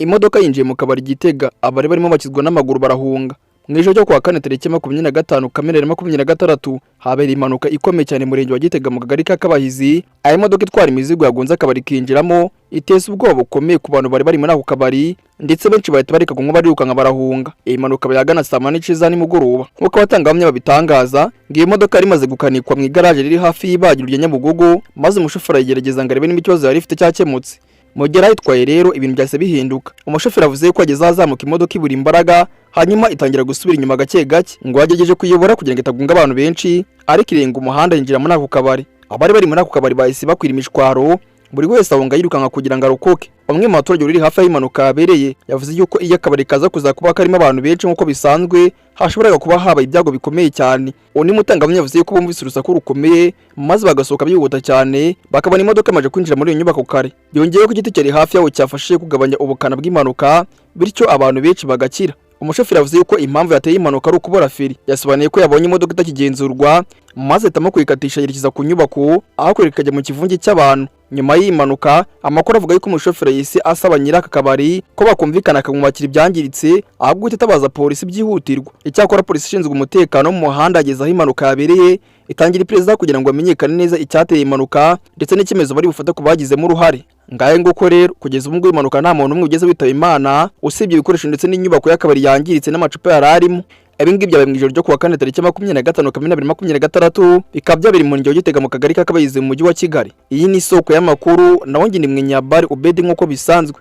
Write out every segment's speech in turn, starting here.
Imodoka yinjiye mu kabari Gitega, abari barimo bakizwa n'amaguru barahunga. Mu ijoro ryo kuwa kane tariki 25 Kamena 2026 habereye impanuka ikomeye cyane mu murenge wa Gitega mu kagari ka Kabahizi, aho imodoka itwara imizigo yagonze akabari kinjiramo, iteza ubwoba bukomeye ku bantu bari bari muri ako kabari, ndetse benshi bahita bareka kunywa barirukanka barahunga. Iyi mpanuka yagana saa 8 n'igice za nimugoroba. Nk'uko abatangabuhamya babitangaza, ngo iyi modoka yari imaze gukanikwa mu igaraje riri hafi y'ibagiro rya Nyabugogo, maze umushoferi ayigerageza ngo arebe niba ikibazo yari ifite cyakemutse. Mu gihe yari ayitwaye rero, ibintu byahise bihinduka. Umushoferi avuze ko ageze ahazamuka imodoka ibura imbaraga, hanyuma itangira gusubira inyuma gake gake. Ngo yagerageje kuyobora kugira ngo itagonga abantu benshi, ariko irenga umuhanda yinjira muri ako kabari. Abari bari muri ako kabari bahise bakwira imishwaro, buri wese ahunga yirukanka kugira ngo arokoke. Bamwe mu baturage uri hafi aho impanuka yabereye yavuze yuko iyo akabari kaza kuza kuba karimo abantu benshi nk'uko bisanzwe, hashoboraga kuba habaye ibyago bikomeye cyane. Undi mutangabuhamya yavuze yuko bumvise urusaku rukomeye maze bagasohoka bihuta cyane, bakabona imodoka imaze kwinjira muri iyo nyubako kare. Yongeyeho ko igiti cyari hafi yaho cyafashije kugabanya ubukana bw'impanuka, bityo abantu benshi bagakira. Umushoferi yavuze yuko impamvu yateye impanuka ari ukubura feri. Yasobanuye ko yabonye imodoka itakigenzurwa, maze ahitamo kuyikatisha yerekeza ku nyubako aho kureka ikajya mu kivunge cy'abantu. Nyuma y'iyi mpanuka, amakuru avuga yuko umushoferi yahise asaba nyiri aka kabari ko bakumvikana akamwubakira ibyangiritse, ahubwo guhita atabaza polisi byihutirwa. Icyakora polisi ishinzwe umutekano wo mu muhanda ageze aho impanuka yabereye, itangira iperereza kugira ngo hamenyekane neza icyateye impanuka ndetse n'icyemezo bari bufate ku bagizemo uruhare. Ngahe nguko rero, kugeza ubu ngubu impanuka nta muntu n'umwe ugeze witaba Imana, usibye ibikoresho ndetse n'inyubako y'akabari yangiritse n'amacupa yari arimo. Ibi ngibi byabaye mu ijoro ryo kuwa kane tariki 25 Kamena 2026, bikaba byabereye mu murenge wa Gitega mu kagari ka Kabayizi mu mujyi wa Kigali. Iyi ni isoko y'amakuru, naho njye ni Mwenyabari Ubedi nk'uko bisanzwe.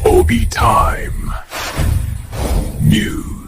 Obi Time News.